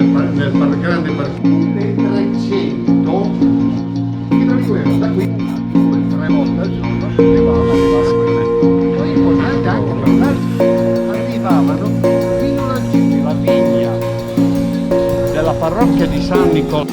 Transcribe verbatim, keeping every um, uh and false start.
Nel par-, grande par-, mille e trecento, che da qui, da qui, due, tre volte al giorno, arrivava, arrivava. Poi è importante anche per noi, arrivavano fino a raggiungere la vigna della parrocchia di San Nicolò.